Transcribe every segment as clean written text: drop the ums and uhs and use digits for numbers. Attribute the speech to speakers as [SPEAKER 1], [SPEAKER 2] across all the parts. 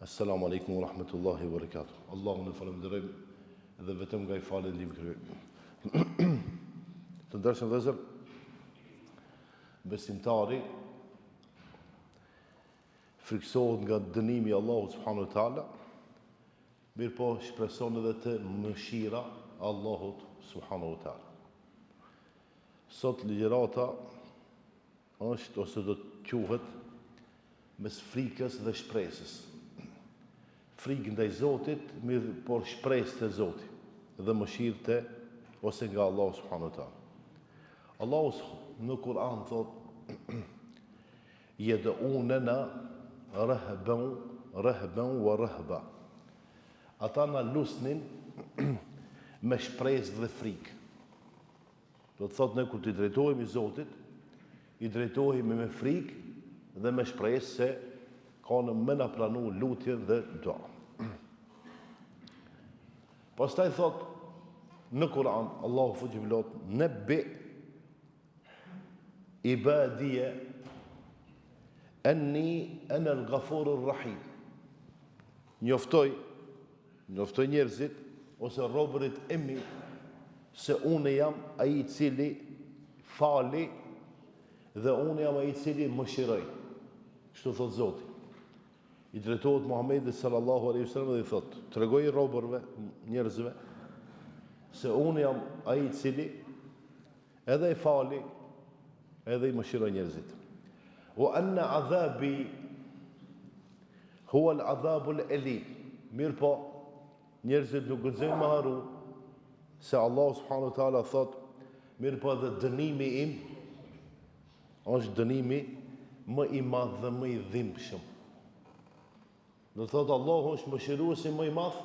[SPEAKER 1] Assalamu alaikum wa rahmatullahi wa barakatuh. Allahun e falënderojmë dhe vetëm nga ai falje ndihmë kërkojmë. Të ndershëm vëllezër, besimtari frikësohet nga dënimi i Allahut subhanahu wa taala, mirëpo shpreson edhe te mëshira e Allahut subhanahu wa taala. Sot ligjërata është ose do të quhet mes frikës dhe shpresës. Frikë ndaj Zotit, mirëpo shpresë te Zoti dhe mëshirë te ose nga Allahu subhanahu wa taala. Allahu në Kur'an thotë Jed'unena rehben rehben wa rehba. Ata na lusnin me shpresë dhe frikë. Do të thotë ne kur t'i drejtohemi Zotit, i drejtohemi me frikë dhe me shpresë se ka me na pranu lutjen dhe dua. Pastaj thotë në Kur'an Allahu fuqiplotë nebbi ibadije enni enel gafurur rahim. Njoftoj Njoftoj njerëzit ose robërit e mi se unë jam ai i cili fali dhe unë jam ai i cili mëshiroj. Kështu thotë Zoti. I drejtohet Muhamedit sallallahu alaihi wasallam dhe i thotë, tregoju robërve, njerëzve se unë jam ai i cili edhe i fali edhe i mëshiroj njerëzit. Wa anna adhabi Huwa al-adhabul elim. Mirëpo, njerëzit nuk guxojnë me harru se Allahu subhanahu wa taala thotë, mirëpo edhe dënimi im është dënimi më i madh dhe më i dhimbshëm. Do të thotë Allahu është mëshiruesi më i madh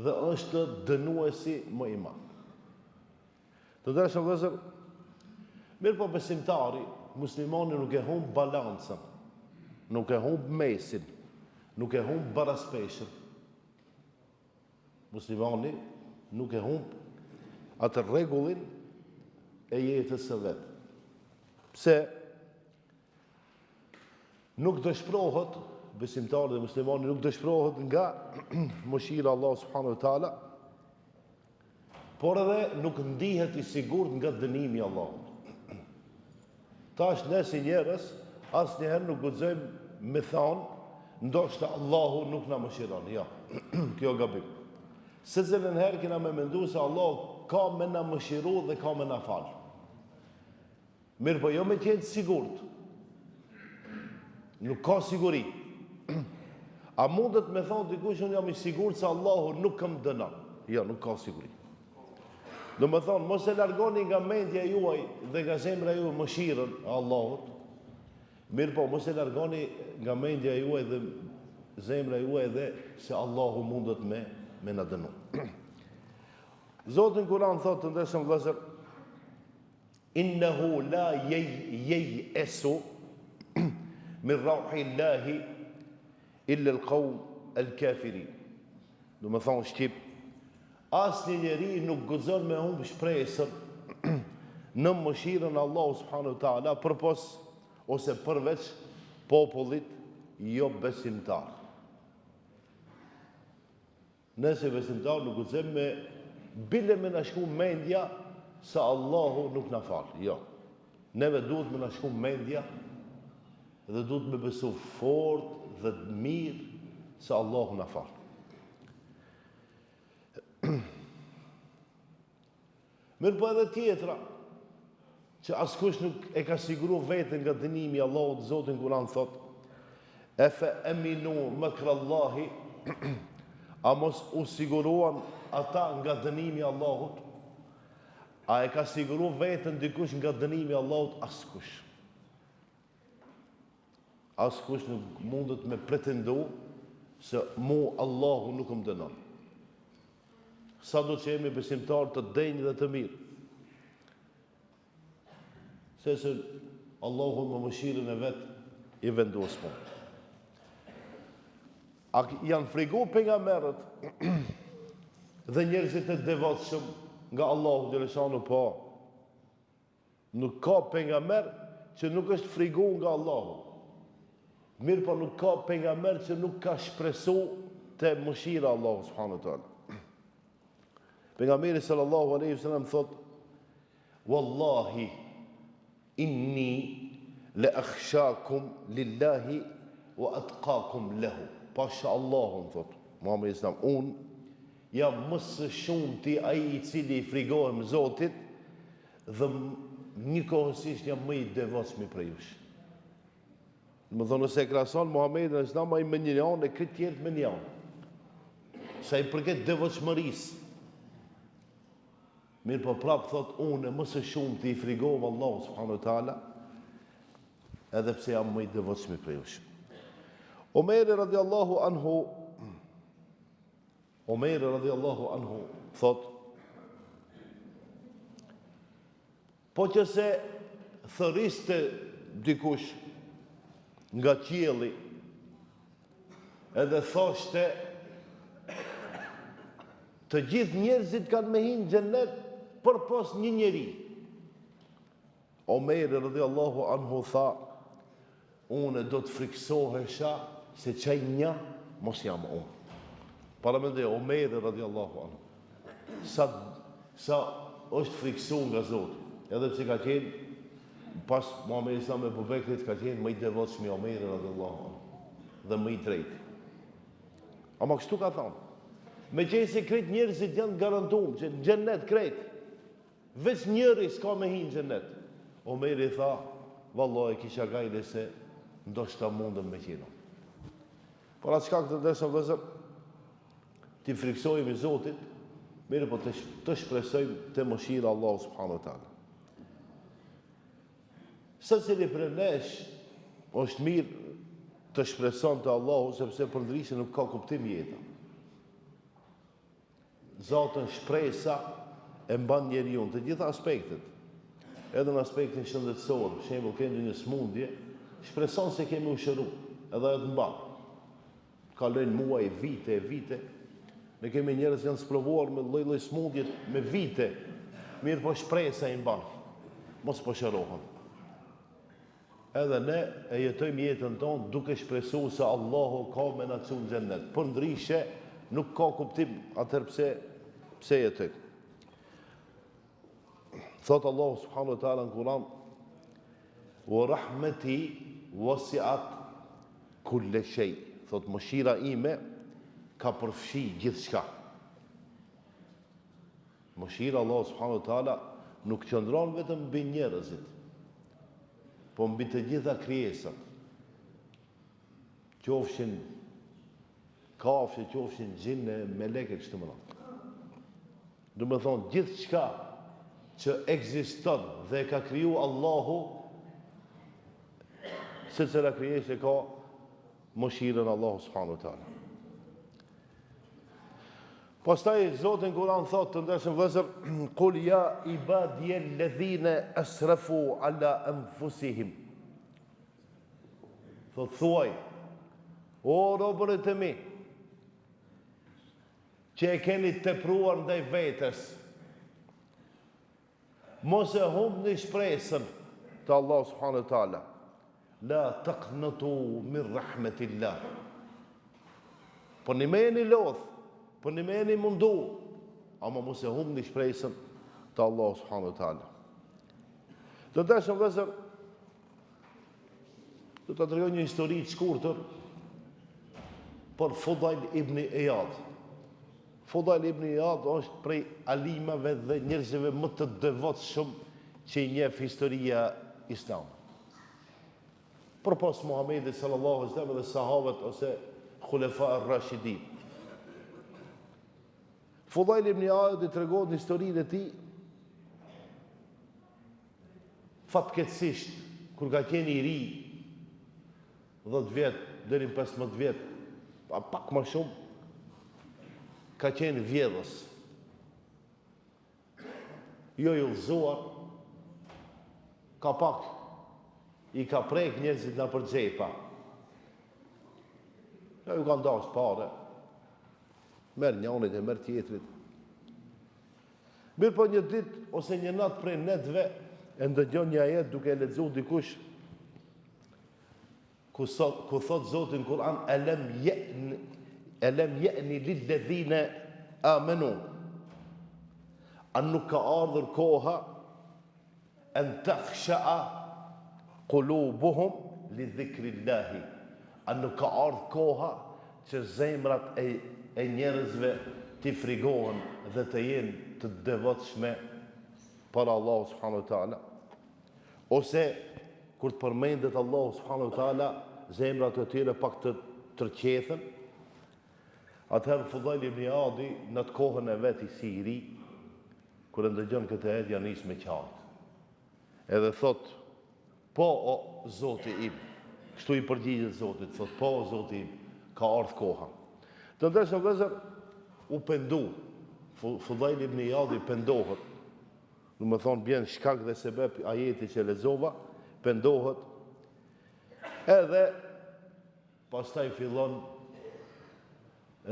[SPEAKER 1] dhe është dënuesi më i madh. Të ndershëm vëllezër, mirëpo besimtari, muslimani nuk e humb balancën, nuk e humb mesin, nuk e humb baraspeshën. Muslimani nuk e humb atë rregullin e jetës së vet. Pse? Nuk dëshpërohet besimtari dhe muslimani nuk dëshpërohet nga mëshira e Allahut subhanahu wa taala, por edhe nuk ndihet i sigurt nga dënimi i Allahut. Tash ne si njerëz asnjëherë nuk guxojmë me thanë, ndoshta Allahu nuk na mëshiron. Jo, kjo gabim. Secilën herë kena me mendu se Allahu ka me na mëshiru dhe ka me na falë. Mirëpo jo me qenë të sigurt. Nuk ka siguri. A mundet me thonë dikush unë jam i sigurt se Allahu nuk më dënon? Jo, nuk ka siguri. Domethonë, mos e largoni nga mendja juaj dhe nga zemra juaj mëshirën e Allahut. Mirëpo, mos e largoni nga mendja juaj dhe zemra juaj dhe se Allahu mundet me, me na dënu. Zoti në Kuran thotë të ndershëm vëllezër, Innehu la jej'esu min rauhillahi illa al-qaum al-kafirin. Domethonë shqip, asnjë njeri nuk guxon me humb shpresën në mëshirën e Allahut subhanahu wa taala përpos ose përveç popullit jobesimtar. Ne si besimtarë nuk guxojmë me bile me na shku mendja se Allahu nuk na fal. Jo. Neve duhet me na shku mendja dhe duhet me besu fort dhe mirë se Allahu na fal. Mirëpo edhe tjetra, që askush nuk e ka siguru veten nga dënimi i Allahut, Zoti në Kur'an thotë, efe eminu mekrallahi, a mos u siguruan ata nga dënimi i Allahut, a e ka siguru veten dikush nga dënimi i Allahut, askush. Askush nuk mundet me pretendu se mu Allahu nuk më dënon. Sado që jemi besimtarë të denjë dhe të mirë. Se se Allahu me mëshirën e vet i vendos punët. A janë frigu pejgamberët dhe njerëzit e devotshëm nga Allahu xheleshanuhu po. Nuk ka pejgamber që nuk është frigu nga Allahu. Mirëpo nuk ka pejgamber që nuk ka shpresu te mëshira e Allahut subhanahu wa taala. Pejgamberi sallallahu alaihi wasallam thot Wallahi inni la akhshakum lillahi wa atqakum lahu. Pasha Allahun thot Muhamedi sallam un jam më së shumti ai i cili i frigohem Zotit dhe njëkohësisht jam më i devotshmi prej jush. Domethënë nëse e krahason Muhamedin alejhi selam ai me një anë e krejt tjerët me një anë. Sa i përket devotshmërisë. Mirëpo prap thot unë më së shumti i frigohem Allahut subhanahu wa taala edhe pse jam më i devotshmi prej jush. Omeri radiallahu anhu Omeri radiallahu anhu thot Po që se thërriste dikush nga qielli edhe thoshte të gjithë njerëzit kanë me hi në xhennet përpos një njeri. Omeri radiallahu anhu tha, Unë do të frikësohesha se qaj një mos jam unë. Paramendo Omeri radiallahu anhu. Sa, sa është frikësu nga Zoti. Edhe pse ka qenë, pas Muhammedit alejhi selam e Ebu Bekrit, ka qenë më i devotshmi Omeri radiallahu anhu. Dhe më i drejti. Ama kështu ka thonë. Meqenëse krejt njerëzit janë garantum, që në xhennet krejt, Veç njëri s'ka me hi në xhennet. Omeri tha, Vallahi kisha gajle se ndoshta mundem me qenë unë. Për atë shkak të ndershëm vëllezër, t'i frikësohemi Zotit, mirëpo të, të shpresojmë te mëshira e Allahut subhanahu wa taala. Secili prej nesh është mirë të shpreson te Allahu sepse përndryshe nuk ka kuptim jeta. Zaten shpresa e mban njeriun të gjitha aspektet. Edhe në aspektin shëndetësor, shembull ke ndonjë sëmundje, shpreson se ke me u shëru, edhe ajo të mban. Kalojnë muaj, vite e vite. Ne kemi njerëz që janë sprovuar me lloj-lloj sëmundje me vite. Mirëpo shpresa i mban. Mos po shërohen. Edhe ne e jetojmë jetën tonë duke shpresuar se Allahu ka me na çu në xhennet. Përndryshe nuk ka kuptim atëherë pse pse jetojmë. Thot Allahu subhanahu wa taala në Kur'an: "Wa rahmeti wasi'at kulle shay." Thot mëshira ime ka përfshi gjithçka. Mëshira e Allahut subhanahu wa taala nuk qëndron vetëm mbi njerëzit, po mbi të gjitha krijesat. Qofshin kafshë, qofshin xhinne, meleke kështu me radhë. Domethonë gjithçka që ekziston dhe e ka kriju Allahu secila krijesë e ka mëshirën e Allahut subhanahu wa taala. Pastaj Zoti në Kur'an thotë të ndershëm vëllezër, kul ja ibadije ledhine esrafu ala anfusihim. Thotë thuaj, o robërit e mi, që e keni tepruar ndaj vetes, Mos e humbni shpresën te Allahu subhanahu wa taala. La taqnatu min rahmetillah. Po një me jeni lodh, po një me jeni mundu, ama mos e humbni shpresën te Allahu subhanahu wa taala. Të ndershëm vëllezër, do ta tregoj një histori të shkurtër për Fudajl ibn Ijad. Fudajl ibn Ijad është prej alimave dhe njerëzve më të devotshëm që i njeh historia islame. Përpos Muhamedit sallallahu alaihi wasallam dhe sahabët ose Khulefa ar-Rashidin. Fudajl ibn Ijad i tregohet në historinë e tij fatkeqësisht kur ka qenë i ri 10 vjet deri në 15 vjet, a pak më shumë, ka qenë vjedhës. Jo i udhëzuar, ka pak i ka prek njerëzit nëpër xhepa. Ja ju kanë dashtë pare, merr njanit e merr tjetrit. Mirëpo një ditë ose një natë prej netëve e ndëgjon një ajet duke e lexu dikush. Ku sot, ku thot Zoti në Kur'an elem je'n elem je'ni lil-ledhine amenu. A nuk ka ardhur koha en takhsha'a kulubuhum li dhikrillahi. A nuk ka ardhur koha që zemrat e e njerëzve t'i frigohen dhe të jenë të devotshme para Allahut subhanahu wa taala. Ose kur të përmendet Allahu subhanahu wa taala, zemrat e tyre pak të rrëqethen. Atëherë Fudajl ibn Ijadi në atë kohën e vet si i ri, kur e ndëgjon këtë ajet ja nis me qajt. Edhe thot, po o Zoti im, kështu i përgjigjet Zotit, thot, po o Zoti im, ka ardhë koha. Të ndershëm vëllezër, u pendu, Fudajl ibn Ijadi pendohet, Domethonë bjen shkak dhe sebep ajeti që lexova, pendohet edhe pastaj fillon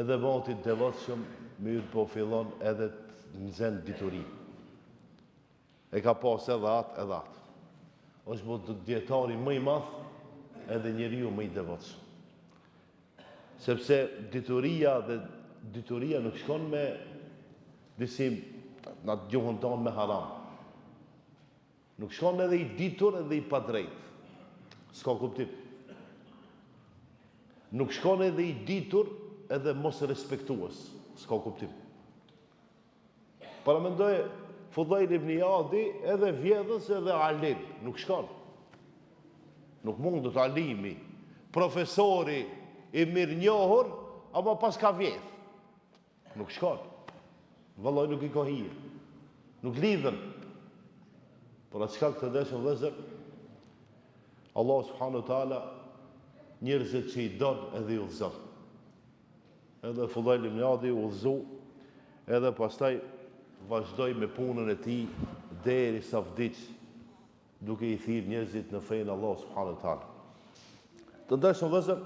[SPEAKER 1] edhe bëhet i devotshëm, mirëpo fillon edhe të nxen dituri. E ka pas edhe atë, edhe atë. Është bo dijetari më i madh edhe njeriu më i devotshëm. Sepse dituria dhe dituria nuk shkon me disi në atë gjuhën tonë me haram. Nuk shkon edhe i ditur edhe i padrejt. S'ka kuptim. Nuk shkon edhe i ditur edhe mosrespektues. S'ka kuptim. Paramendoje, Fudajl ibn Ijadi edhe vjedhës edhe alim, nuk shkon. Nuk mundet alimi, profesori i mirënjohur, ama paska vjedh. Nuk shkon. Vallaj nuk i ka hije. Nuk lidhen. Për atë shkak të ndershëm vëllezër, Allah subhanahu wa taala njerëzit që i don edhe i udhëzon. Edhe Fudajl ibn Ijadi u udhëzu, edhe pastaj vazhdoi me punën e tij derisa vdiq, duke i thirrë njerëzit në fenë e Allahut subhanahu wa taala. Të ndershëm vëllezër,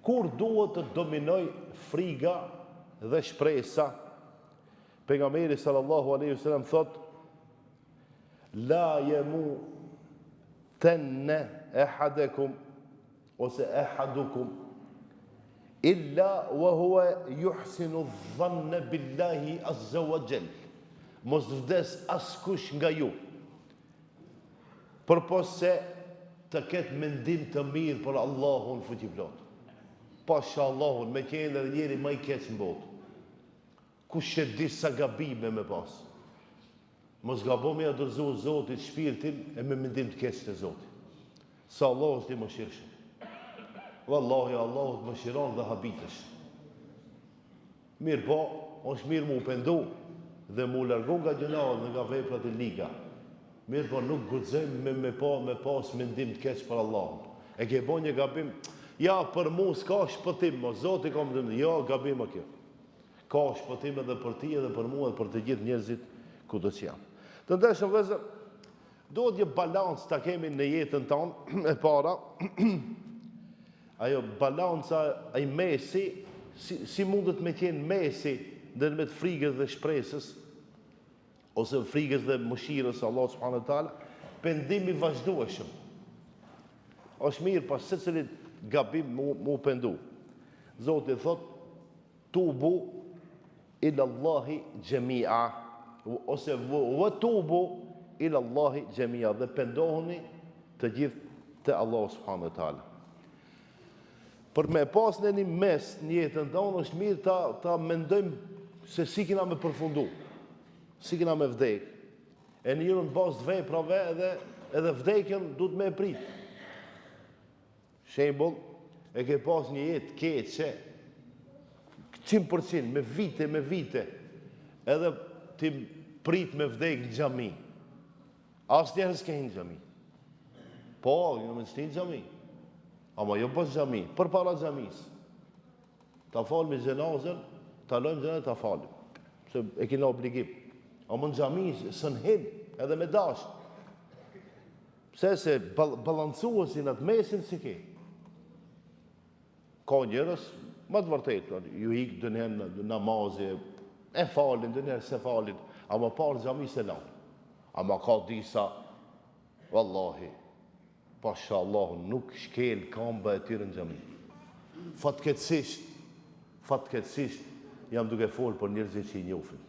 [SPEAKER 1] kur duhet të dominojë friga dhe shpresa, pejgamberi sallallahu alaihi wasallam thotë la jemutenne ehadekum ose ehadukum illa wa huwa yuhsinu dhanna billahi azza wa jall mos vdes askush nga ju përpos se të ketë mendim të mirë për Allahun fuqiplot pasha Allahun me qenë edhe njeri ma i keq në botë Kush e di sa gabime me pas. Mos gabo me ja dorëzu Zotit shpirtin e me mendim të keq te Zoti. Se Allahu është i mëshirshëm. Wallahi Allahu të mëshiron dhe habitesh. Mirëpo, është mirë mu pendu dhe mu largu nga gjynahet dhe nga veprat e liga. Mirëpo nuk guxojmë me me pa me pas mendim të keq për Allahun. E ke bo një gabim, ja për mu s'ka shpëtim, mo Zoti ka mendim, jo gabim a kjo. Ka shpëtim edhe për ti edhe për mua edhe për të gjithë njerëzit kudo që janë. Të ndershëm vëllezër, duhet një balancë ta kemi në jetën tonë e para. Ajo balanca, ai mesi, si, si mundet me qenë mesi ndërmjet frigës dhe shpresës, ose frigës dhe mëshirës së Allahut subhanahu wa taala, pendim i vazhdueshëm. Është mirë pas secilit gabim mu, mu pendu. Zoti thot Tubu ila Allahi xhemia ose wa tubu ila Allahi xhemia dhe pendohuni të gjithë te Allahu subhanahu wa taala. Për me pas në një mes në jetën tonë është mirë ta ta mendojmë se si kina me përfundu. Si kina me vdek. E në njërën bazë të veprave edhe edhe vdekjen duhet me e prit. Shembull, e ke pas një jetë të keqe, 100%, me vite, me vite, edhe ti prit me vdek në xhami. Asnjëherë s'ke hi në xhami. Po, jo me në xhami. Ama jo pas xhami, përpara xhamisë. Ta falim xhenazen, ta lojmë xhenazen, ta falim. Se e kina obligim. Ama në xhami s'un hin, edhe me dashtë. Pse se balancuesin atë mesin s'e ke. Ka njerëz, me të vërtetë, ju ik ndonjëherë namazi, e falin, ndonjëherë s'e falin, ama para xhamisë s'e lanë. Ama ka disa, vallahi, Pasha Allahun, nuk shkel kamba e tyre në xhami. Fatkeqësisht, fatkeqësisht jam duke folë për njerëzit që i njofim.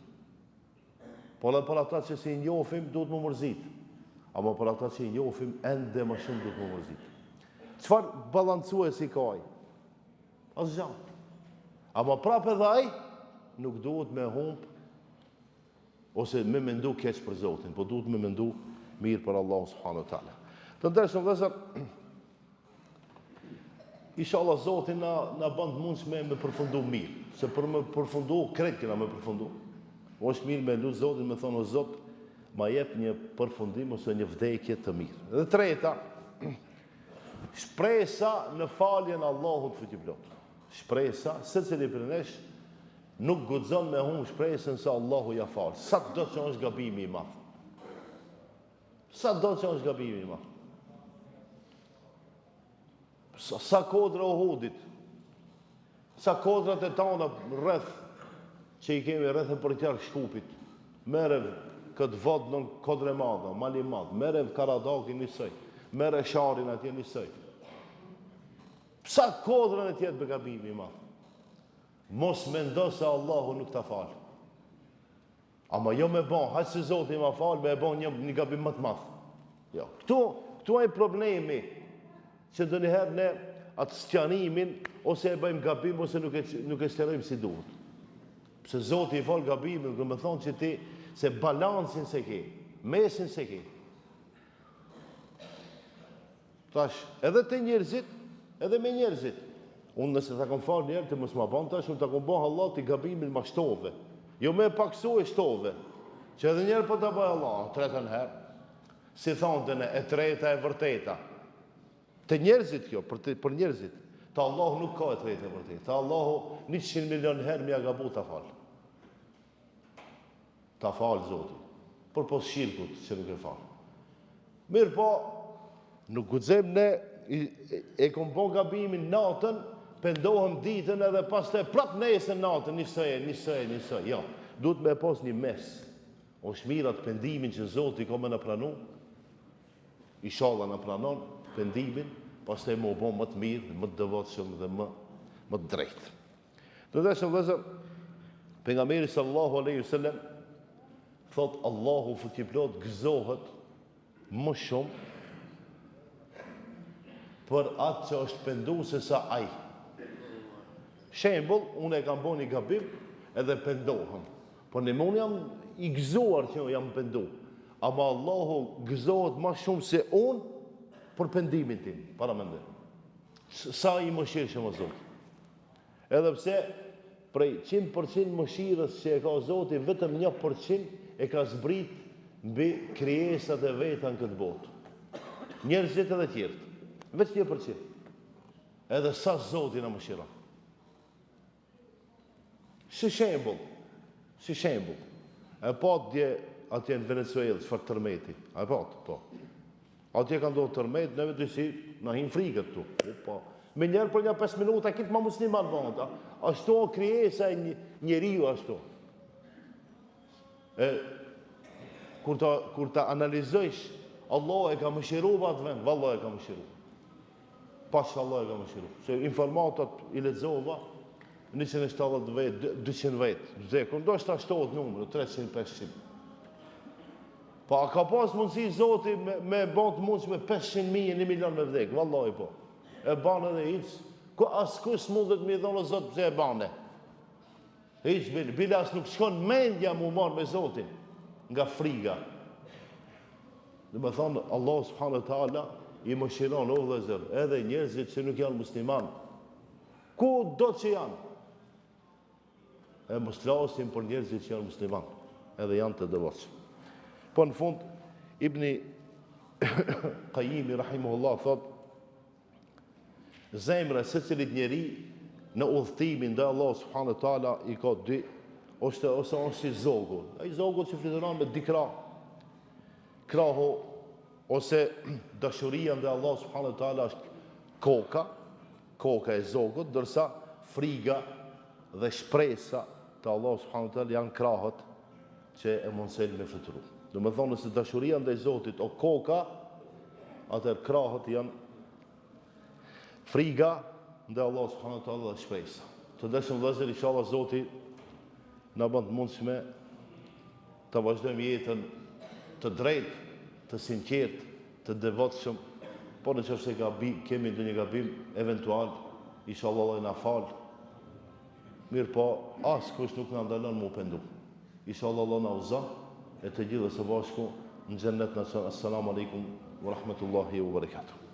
[SPEAKER 1] Por edhe për ata që s'i njofim, duhet m'u mërzit. Ama për ata që i njofim, ende më shumë duhet m'u mërzit. Çfarë balancuesi ka ai? Asgja. Ama prapë edhe ai, nuk duhet me humb ose me mendu keq për Zotin, po duhet me mendu mirë për Allahun subhanahu wa taala. Të ndershëm vëllezër, Inshallah Zoti na na bën të mundshme me përfundu mirë, se për me përfundu krejt kena me përfundu. Po është mirë me lut Zotin me thonë o Zot, ma jep një përfundim ose një vdekje të mirë. Dhe treta, shpresa në faljen e Allahut fuqiplot. Shpresa, secili prej nesh nuk guxon me humb shpresën se Allahu ja fal. Sa do që është gabimi i madh. Sa do që është gabimi i madh. Sa, sa kodra Uhudit, sa kodrat e tana rreth, që i kemi rreth e përqark Shkupit, merre këtë Vodnën kodrë e madhe, mal i madh, merre Karadakin njësoj, merre Sharrin atje njësoj. Sa kodrën e tjetë be gabimi i madh. Mos mendo se Allahu nuk ta falë. Ama jo me ba, hajt se Zoti ma fal, me e ba një, një gabim më të madh. Jo, këtu, këtu ai problemi që ndonjëherë ne atë sqarimin ose e bëjmë gabim ose nuk e nuk e sqarojmë si duhet. Pse Zoti i fal gabimin, do të thonë që ti se balancin s'e ke, mesin s'e ke. Tash, edhe te njerëzit, edhe me njerëzit. Unë nëse ta kam falë njëherë, ti mos ma ban tash, unë ta kam bo hallall, ti gabimin ma shtove. Jo me paksu e shtove. Që edhe njëherë po ta bëj hallall, tretën herë. Si thonë te ne, e treta e vërteta. Te njerëzit kjo, për, te, për njerëzit. Te Allahu nuk ka e treta e vërteta. Te Allahu 100 milion herë me ia gabu ta falë. Ta fal Zoti. Përpos shirkut që nuk e fal. Mirëpo, nuk guxojmë ne e, e kom bo gabimin natën, pendohem ditën edhe pastaj prap nesër natën, njësoj, njësoj, njësoj. Jo, duhet me pas një mes. Është mirë atë pendimin që Zoti ka me na pranu, Ishalla na pranon pendimin, pastaj me u bo më të mirë, më të devotshëm dhe më, më të drejtë. Të ndershëm vëllezër, pejgamberi sallallahu alaihi wasallam thot Allahu fuqiplot gëzohet më shumë për atë që është pendu se sa ai. Shembull, unë e kam bo një gabim edhe pendohem. Po në unë jam i gëzuar që jam pendu. Ama Allahu gëzohet ma shumë se unë për pendimin tim, paramendo. Sa i mëshirshëm o Zoti. Edhe pse prej 100% mëshirës që e ka Zoti, vetëm 1% e ka zbrit mbi krijesat e veta në këtë botë. Njerëzit edhe tjerët. Veç 1%. Edhe sa Zoti na mëshiron. Si shembull, si shembull. E patë dje atje në Venezuelë çfarë tërmeti. A e patë? Po. Atje ka ndodhur tërmet, neve disi na hin frikë këtu. Po. Menjëherë për nja 5 minuta krejt ma musliman bëhet. Ashtu o krijesa e njeriu ashtu. E kur ta kur ta analizojsh, Allah e ka mëshiru atë vend, vallahi e ka mëshiru. Pasha Allah e ka mëshiru. Se informatat i lexova, 170 vetë, 200 vetë, vdekur, ndoshta shtohet numri, 300, 500. Po a ka pas mundësi Zoti me, me ba të mundshme 500.000, 1 milion me vdek, vallahi po. E ban edhe hiç, ku askush s'mundet me i thonë Zot pse e bane. Hiç, bile, bile as nuk shkon mendja m'u marrë me Zotin, nga friga. Domethonë, Allah subhanahu wa ta'ala i mëshiron, o vëllezër, edhe njerëzit që nuk janë musliman. Ku do që janë? E mos flasim për njerëzit që janë musliman, edhe janë të devotshëm. Po në fund, Ibni Kajimi, rahimahullah, thot, Zemra e secilit njeri në udhëtimin ndaj Allahut subhanahu wa taala i ka dy ose ose është si zogu. Ai zogu që fluturon me dy krah. Krahu ose dashuria ndaj Allahut subhanahu wa taala është koka, koka e zogut, ndërsa friga dhe shpresa te Allahu subhanahu wa taala janë krahët që e mundësojnë me fluturu. Domethonë nëse dashuria ndaj Zotit o koka. Atëherë krahët janë friga ndaj Allahut subhanahu wa taala dhe shpresa. Të dashur vëllezër, inshallah Zoti na bën të mundshme ta vazhdojmë jetën të drejtë, të sinqertë, të devotshëm, por në qoftë se gabi, kemi ndonjë gabim eventual, inshallah Allahu na fal. Mirëpo, askush nuk na ndalon mu pendu. Inshallah Allah na udhëzon e të gjithë së bashku në xhennet na çon. Assalamu alaikum wa rahmatullahi wa barakatuh.